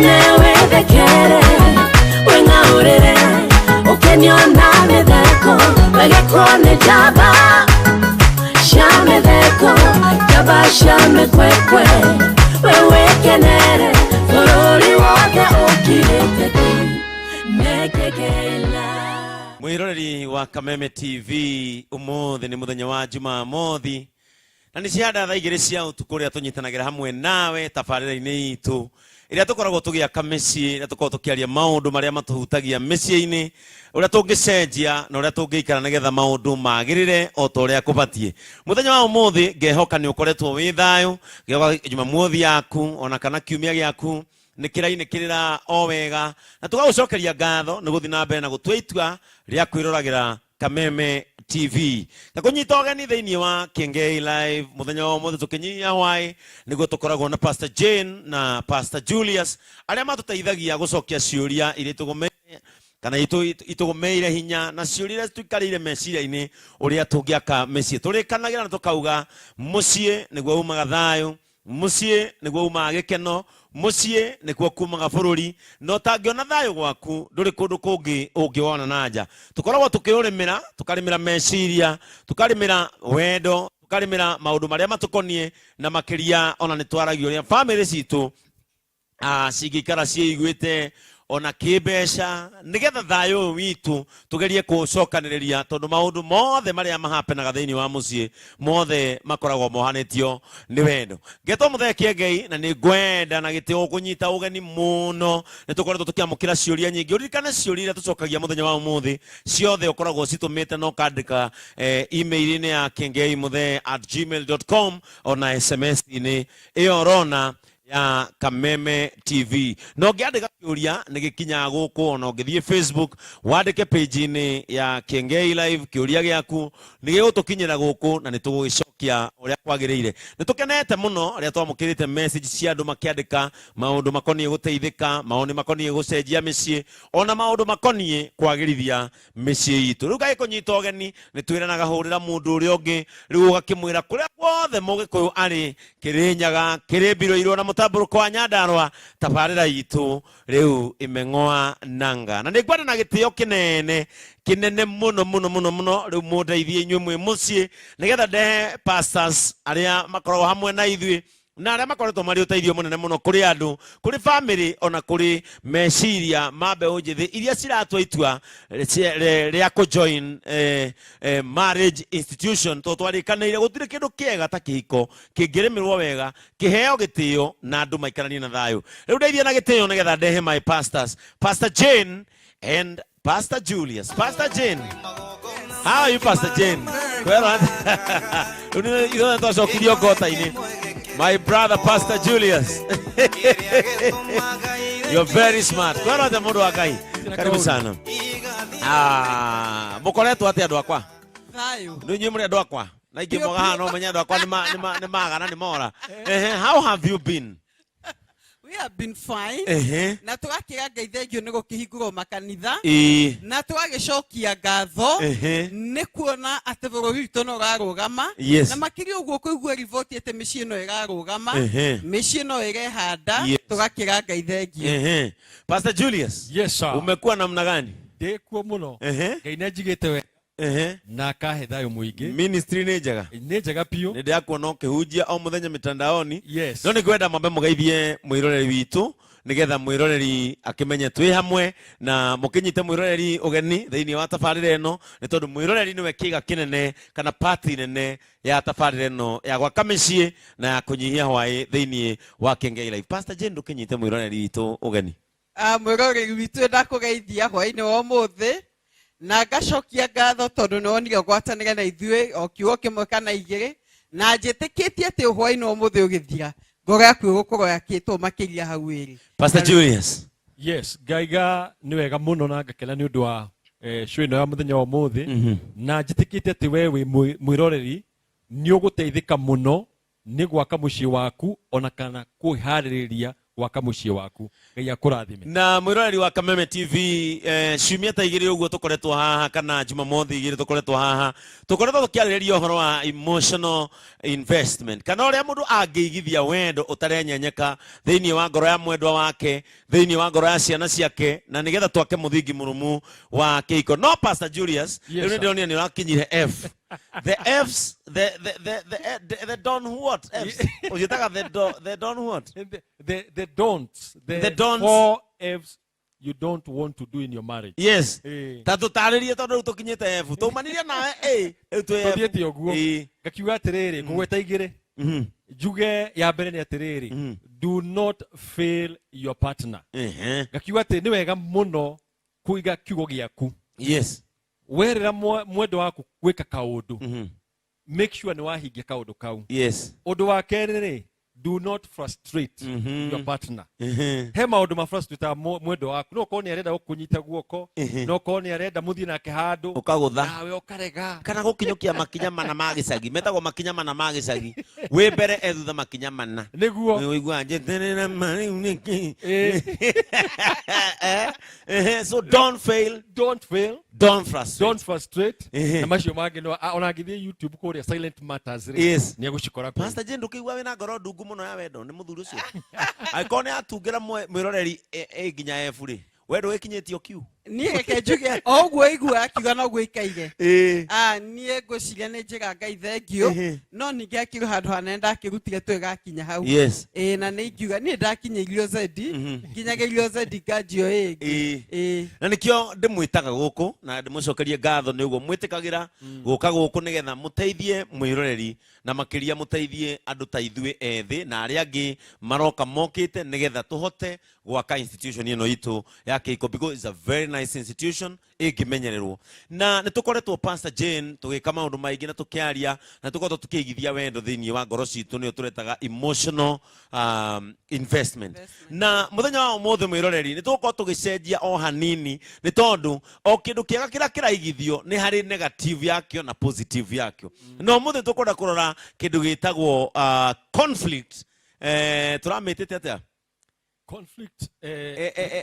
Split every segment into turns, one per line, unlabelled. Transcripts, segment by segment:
Wĩkene wĩthekere wĩng'aũrĩre ũkenio na mĩtheko wegekwo nĩ njamba cia mĩtheko njamba cia mĩkwekwe we wĩkenere bũrũri wothe ũkirĩte ki nĩkĩkĩila.
Mwiroreri wa Kameme TV, umuthi ni muthenya wa Jumamothi na nĩ cianda thaa 2 cia ũtukũ ũrĩa tũnyitanagĩra hamwe nawe tabarĩra-inĩ itũ ĩrĩa tũkoragwo tũgĩaka mĩciĩ, ĩrĩa tũkoragwo tũkĩaria maũndũ marĩa matũhutagia mĩciĩ-inĩ, ũrĩa tũngĩcenjia na ũrĩa tũngĩikara nĩgetha maũndũ magĩrĩre o ta ũrĩa kũbatiĩ. Mũthenya wa ũmũthĩ ngehoka nĩ ũkoretwo wĩ thayũ, ngehoka Jumamothi yaku ona kana kiumia gĩaku nĩ kĩrainĩkĩrĩra o wega, na tũgagũcokeria ngatho nĩ gũthiĩ na mbere na gũtua itua rĩa kwĩroragĩra Kameme TV. Na kũnyita ũgeni thĩinĩ wa Kĩengei Live mũthenya wa ũmũthĩ tũkĩnyihia hwaĩ, nĩguo tũkoragwo na Pastor Jane na Pastor Julius arĩa matũteithagia gũcokia ciũria iria itũgũmĩire kana itũgũmĩire hinya na ciũria iria tũikarĩire meciria-inĩ ũrĩa tũngĩaka mĩciĩ. Tũrĩkanagĩra na tũkauga mũciĩ nĩguo umaga thayũ, mũciĩ nĩguo umaga gĩkeno, mũciĩ nĩkuo kumaga bũrũri, na ũtangĩona thayũ gwaku ndũrĩ kũndũ kũngĩ ũngĩwona na nja. Tũkoragwo tũkĩũrĩmĩra, tũkarĩmĩra meciria, tũkarĩmĩra wendo, tũkarĩmĩra maũndũ marĩa matũkoniĩ, na makĩria ona nĩ twaragia ũrĩa bamĩrĩ citũ cingĩikara ciĩiguĩte ona kĩmbeca, nĩgetha thayũ ũyũ witũ tũgerie kũũcokanĩrĩria, tondũ maũndũ mothe marĩa mahapenaga thĩinĩ wa mũciĩ mothe makoragwo mohanĩtio nĩ wendo. Ngetwo Mũthee Kĩengei na nĩ ngwenda na gĩtĩo gũkũnyita ũgeni mũno. Nĩ tũkoretwo tũkĩamũkĩra ciũria nyingĩ. Ũririkane ciũria iria tũcokagia mũthenya wa ũmũthĩ ciothe ũkoragwo ũcitũmĩte na ũkandĩka email-inĩ ya kiengeimũthee@gmail.com ona SMS-inĩ ĩyo ũrona ya Kameme TV. Na ũngĩandĩka kĩũria nĩ gĩkinyaga gũkũ, ona ũngĩthiĩ Facebook wandĩke page-inĩ ya Kĩengei Live kĩũria gĩaku nĩ gĩgũtũkinyĩra gũkũ na nĩ tũgũgĩcokia ũrĩa kwagĩrĩire. Nĩ tũkenete mũno rĩrĩa twamũkĩrĩte message cia andũ makĩandĩka maũndũ makoniĩ gũteithĩka, maũndũ makoniĩ gũcenjia mĩciĩ, ona maũndũ makoniĩ kwagĩrithia mĩciĩ itũ. Rĩu gagĩkũnyita ũgeni nĩ twĩranaga hũrĩra mũndũ ũrĩa ũngĩ, rĩu ũgakĩmwĩra kũrĩa guothe mũgĩkũyũ arĩ, Kĩrĩnyaga, Kĩrĩmbirũirwo na mũtambũrũko wa Nyandarũa, tabarĩra itũ rĩu ĩmeng'oa nanga. Na nĩ ngwenda na gĩtĩo kĩnene kĩnene mũno mũno mũno mũno rĩu mũndeithie inyuĩ mwĩ mũciĩ nĩgetha ndehe pastors arĩa makoragwo hamwe na ithuĩ na arĩa makoretwo marĩ ũteithio mũnene mũno kũrĩ andũ, kũrĩ famĩlĩ, ona kũrĩ meciria ma mbeũ njĩthĩ iria ciratua itua rĩa kũjoin marriage institution, tondũ twarĩkanĩire gũtirĩ kĩndũ kĩega ta kĩhiko kĩngĩrĩmĩrwo wega, kĩheo gĩtĩo na andũ maikaranie na thayũ. Rĩu ndeithia na gĩtĩo nĩgetha ndehe my pastors, Pastor Jane and Pastor Julius. Pastor Jane, how are you, Pastor Jane? Kwero rĩu nĩ ithuothe twacokirio ngota-inĩ. My brother Pastor Julius, you're very smart. Kwero atĩa mũndũ wa Ngai? Karibu sana. Mũkoretwo atĩa andũ akwa?
Thayũ.
Nĩ inyuĩ mũrĩ andũ akwa na ingĩ mwaga haha no menye andũ akwa nĩ magana nĩ mora. Ehe, how have you been?
We have been fine. Na tũgakĩra Ngai thengio nĩ gũkĩhingũrwo makanitha. Na tũgagĩcokia ngatho nĩ kuona atĩ bũrũri witũ no ũrarũgama. Na makĩria ũguo kũigua riboti atĩ mĩciĩ no ĩrarũgama, mĩciĩ no ĩrehanda, tũgakĩra Ngai thengio.
Pastor Julius.
Yes, sir.
Umekuwa namna gani?
Ndĩkuo mũno. Ngai nĩ anjigĩte wega. Na akahe thayũ mũingĩ.
Ministry nĩ njega.
Nĩ njega biũ.
Nĩ ndĩrakuona ũkĩhunjia o mũthenya mitandaoni.
Yes.
No nĩ ngwenda mwambe mũgeithie mwĩroreri witũ nĩgetha mwĩroreri akĩmenye twĩ hamwe na mũkĩnyite mwĩroreri ũgeni thĩinĩ wa tabarĩra ĩno, nĩ tondũ mwĩroreri nĩwe kĩga kĩnene kana pati nene ya tabarĩra ĩno ya gwaka mĩciĩ na ya kũnyihia hwaĩ thĩinĩ wa Kĩengei Live. Pastor Jane, ndũkĩnyite mwĩroreri witũ ũgeni.
Mwĩroreri witũ, ndakũgeithia hwaĩ-inĩ wa ũmũthĩ na ngacokia ngatho tondũ nĩ wonire ũgwatanĩre na ithuĩ o kiugo kĩmwe kana igĩrĩ, na njĩtĩkĩtie atĩ hwaĩ-inĩ wa ũmũthĩ ũgĩthira ngoro yaku ĩgũkorwo yakĩtwo makĩria hau ĩrĩ.
Pastor Julius.
Yes, ngaiga nĩ wega mũno na ngakena nĩ ũndũ wa show ĩno ya mũthenya wa ũmũthĩ. Na njĩtĩkĩtie atĩ we wĩ mwĩroreri nĩ ũgũteithĩka mũno nĩ gwaka mũciĩ waku ona kana kwĩharĩrĩria Gwaka mũciĩ waku. Ngai akũrathime.
Na mwĩroreri wa Kameme TV, ciumia ta igĩrĩ ũguo tũkoretwo haha, kana Jumamothi igĩrĩ tũkoretwo haha, tũkoretwo tũkĩarĩrĩria ũhoro wa emotional investment, kana ũrĩa mũndũ angĩigithia wendo ũtarenyenyeka thĩinĩ wa ngoro ya mwendwa wake, thĩinĩ wa ngoro ya ciana ciake, na nĩgetha twake mũthingi mũrũmu wa kĩhiko. No Pastor Julius,
Yes,
rĩu
sir.
nĩndĩronire nĩ ũrakinyire F, the Fs, the don what Fs ũciĩtaga the don what?
The don'ts,
The don'ts.
Four F's you don't want to do in your marriage.
Yes.
Eh.
Ta tũtarĩrie, tondũ rĩu tũkinyĩte F, tũmanirie nawe A, rĩu twĩ F.
Tũthiĩte ũguo. Ngakiuga atĩrĩrĩ, ngũgweta igĩrĩ. Njuge ya mbere nĩ atĩrĩrĩ, do not fail your partner. Ngakiuga atĩ nĩ wega mũno kũiga kiugo gĩaku. Werĩra mwendwa waku gwĩka kaũndũ, make sure nĩ wahingia kaũndũ kau. Ũndũ wa kerĩ rĩ, do not frustrate your partner. He maũndũ ma frustrate mwendwa waku, no ũkorwo nĩ arenda gũkũnyita guoko, no ũkorwo nĩ arenda mũthiĩ nake handũ,
ũkagũtha,
nawe ũkarega.
Kana gũkinyũkia makinya mana ma gĩcagi, metagwo makinya mana ma gĩcagi, wĩ mbere e thutha makinya mana.
Nĩguo.
Ũiguaga njeterera ma rĩu nĩkĩ?
Eh.
So don't fail.
Don't fail.
Don't frustrate.
Don't frustrate. Na macio mangĩ no ona angĩthiĩ YouTube kũrĩa Silent Matters rĩ, nĩ egũcikora kũu.
Pastor Jane, ndũkĩigua wĩna ngoro ndungu mũno ya wendo nĩ mũthuri ũcio, angĩkorwo nĩ atungĩra mwĩroreri nginya F rĩ, we ndũgĩkinyĩtio Q?
Niĩ reke njuge o ũguo igua akiuga noguo ikaire. Ah, niĩ ngwĩciria nĩ njĩra Ngai thengio, no ningĩ akĩrĩ handũ hanene ndakĩrutire tũgĩgakinya hau. Ĩĩ, na nĩ ingiuga niĩ ndakinyĩirio Z, nginyagĩrio Z nganjio ĩngĩ. Ĩĩ.
Na nĩkĩo ndĩmwĩtaga gũkũ na ndĩmũcokerie ngatho nĩ ũguo mwĩtĩkagĩra gũka gũkũ nĩgetha mũteithie mwĩroreri, na makĩria mũteithie andũ ta ithuĩ ethĩ na arĩa angĩ maroka mokĩte, nĩgetha tũhote gwaka institution ĩno itũ ya kĩhiko, because it's a very nice institution ĩngĩmenyererwo. Na nĩ tũkoretwo, Pastor Jane, tũgĩka maũndũ maingĩ na tũkĩaria, na tũkoretwo tũkĩigithia wendo thĩinĩ wa ngoro citũ, nĩyo tũretaga emotional investment.
Investment.
Na mũthenya wa ũmũthĩ, mwĩroreri, nĩ tũgũkorwo tũgĩcenjia o hanini, nĩ tondũ o kĩndũ kĩega kĩrĩa kĩraigithio nĩ harĩ negative yakĩo na positive yakĩo. Na ũmũthĩ tũkwenda kũrora kĩndũ gĩtagwo conflict. Tũramĩtĩte atĩa?
Conflict,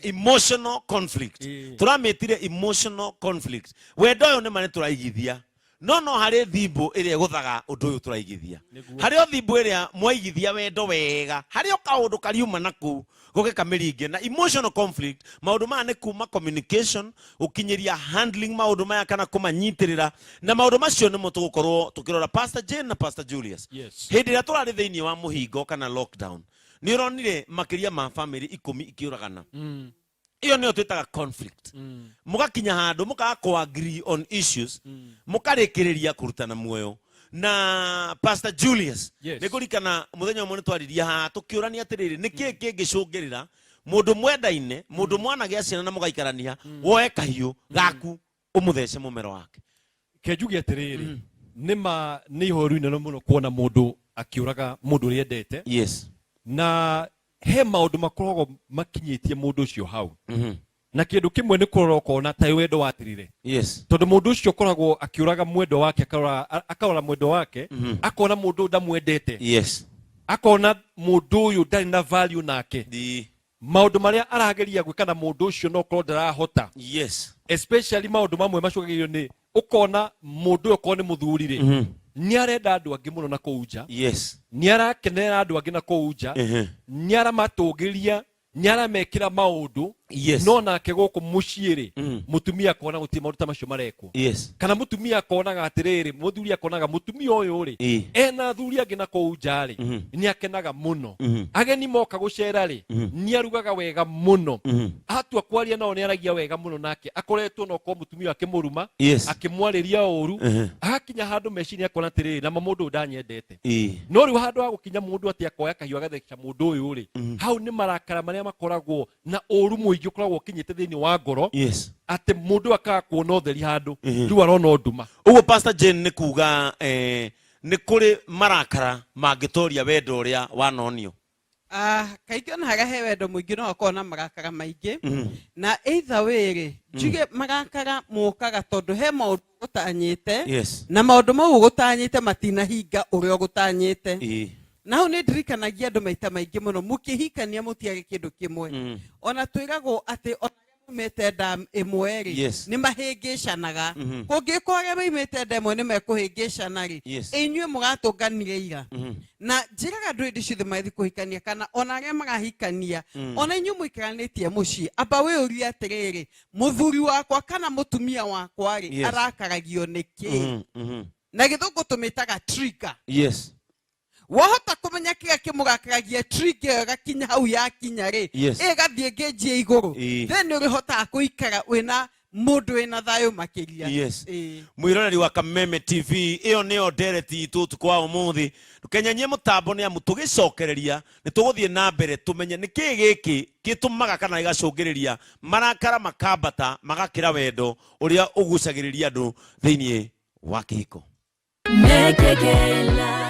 Emotional conflict. Tũramĩtire emotional conflict. Wendo ũyũ nĩ ma nĩ tũraigithia, no harĩ thimbũ ĩrĩa ĩgũthaga ũndũ ũyũ tũraigithia. Harĩ o thimbũ ĩrĩa mwaigithia wendo wega, harĩ o kaũndũ kariuma na kũu goke kamĩringe. Na emotional conflict, maũndũ maya nĩ kuma communication gũkinyĩria handling maũndũ maya kana kũmanyitĩrĩra, na maũndũ macio nĩmo tũgũkorwo tũkĩrora, Pastor Jane na Pastor Julius.
Yes.
Hĩndĩ ĩrĩa tũrarĩ thĩinĩ wa mũhingo kana lockdown, nĩ ũronire makĩria ma famĩlĩ 10 ikĩũragana. Ĩyo nĩyo twĩtaga conflict. Mũgakinya handũ mũkaga kũ agree on issues, mũkarĩkĩrĩria kũrutana muoyo. Na Pastor Julius,
Yes.
nĩ ngũrikana mũthenya ũmwe nĩ twaririe haha tũkĩũrania atĩrĩrĩ, nĩ kĩĩ kĩngĩcũngĩrĩra mũndũ mwendaine, mũndũ mwanagĩa ciana na mũgaikarania, woe kahiũ gaku ũmũthece mũmero wake?
Ke njuge atĩrĩrĩ, nĩ ma nĩ ihoru inene mũno kuona mũndũ akĩũraga mũndũ ũrĩa endete. Na he maũndũ makoragwo makinyĩtie mũndũ ũcio hau, na kĩndũ kĩmwe nĩ kũrora ũkona ta wendo wathirire, tondũ mũndũ ũcio ũkoragwo akĩũraga mwendwa wake, akarora mwendwa wake, akona mũndũ ũyũ ndamwendete, akona mũndũ ũyũ ndarĩ na value nake. Maũndũ marĩa arageria gwĩka na mũndũ ũcio no korwo ndarahota, especially maũndũ mamwe macũgagĩrio nĩ ũkona mũndũ ũyũ okorwo nĩ mũthuri rĩ, nĩ arenda andũ angĩ mũno na kũu nja, nĩ arakenera andũ angĩ na kũu nja, nĩ aramatũgĩria, nĩ aramekĩra maũndũ, no nake gũkũ mũciĩ rĩ, mũtumia akona gũtirĩ maũndũ ta macio marekwo, kana mũtumia akonaga atĩrĩrĩ, mũthuri akonaga mũtumia ũyũ rĩ, ena athuri angĩ na kũu nja rĩ, nĩ akenaga mũno. Ageni moka gũcera rĩ, nĩ arugaga wega mũno. Atua kwaria nao nĩ aragia wega mũno, nake akoretwo no korwo mũtumia akĩmũruma, akĩmwarĩria ũru, agakinya handũ meciria akona atĩrĩrĩ, nama mũndũ ũyũ ndanyendete. No rĩu handũ ha gũkinya mũndũ atĩ akoya kahiũ agatheca mũndũ ũyũ rĩ, hau nĩ marakara marĩa makoragwo na ũru mũingĩ ũkoragwo ũkinyĩte thĩinĩ wa ngoro, atĩ mũndũ akaga kuona ũtheri handũ, rĩu arona ũnduma.
Ũguo Pastor Jane nĩ kuga nĩ kũrĩ marakara mangĩtoria wendo ũrĩa wanonio?
Ah, kaingĩ ona harĩa he wendo mũingĩ no akorwo na marakara maingĩ. Na either way rĩ, njuge marakara mokaga tondũ he maũndũ ũgũtanyĩte, na maũndũ mau ũgũtanyĩte matinahinga ũrĩa ũgũtanyĩte. Na hau nĩ ndirikanagia andũ maita maingĩ mũno, mũkĩhikania mũtiage kĩndũ kĩmwe. Ona twĩragwo atĩ ona arĩa maumĩte nda ĩmwe rĩ, nĩ mahĩngĩcanaga. Kũngĩkorwo arĩa maumĩte nda ĩmwe nĩ mekũhĩngĩcana rĩ, inyuĩ mũgatũnganire ira. Na njĩraga andũ hĩndĩ ciothe magĩthiĩ kũhikania kana ona arĩa marahikania, ona inyuĩ mũikaranĩtie mũciĩ, amba wĩyũrie atĩrĩrĩ, mũthuri wakwa kana mũtumia wakwa rĩ, arakaragio nĩ kĩĩ? Na gĩthũngũ tũmĩtaga trigger. Wahota kũmenya kĩrĩa kĩmũrakaragia, trigger ĩyo ĩgakinya hau yakinya rĩ, ĩgathiĩ ngĩnjie igũrũ, then nĩ ũrĩhotaga kũikara wĩna mũndũ wĩna thayũ makĩria.
Mwiroreri wa Kameme TV, ĩyo nĩyo ndereti itũ ũtukũ wa ũmũthĩ. Ndũkenyenyie mũtambo nĩ amu tũgĩcokereria nĩ tũgũthiĩ na mbere tũmenye nĩ kĩĩ gĩkĩ gĩtũmaga kana gĩgacũngĩrĩria marakara makambata magakĩra wendo ũrĩa ũgucagĩrĩria andũ thĩinĩ wa kĩhiko.
Nekekela.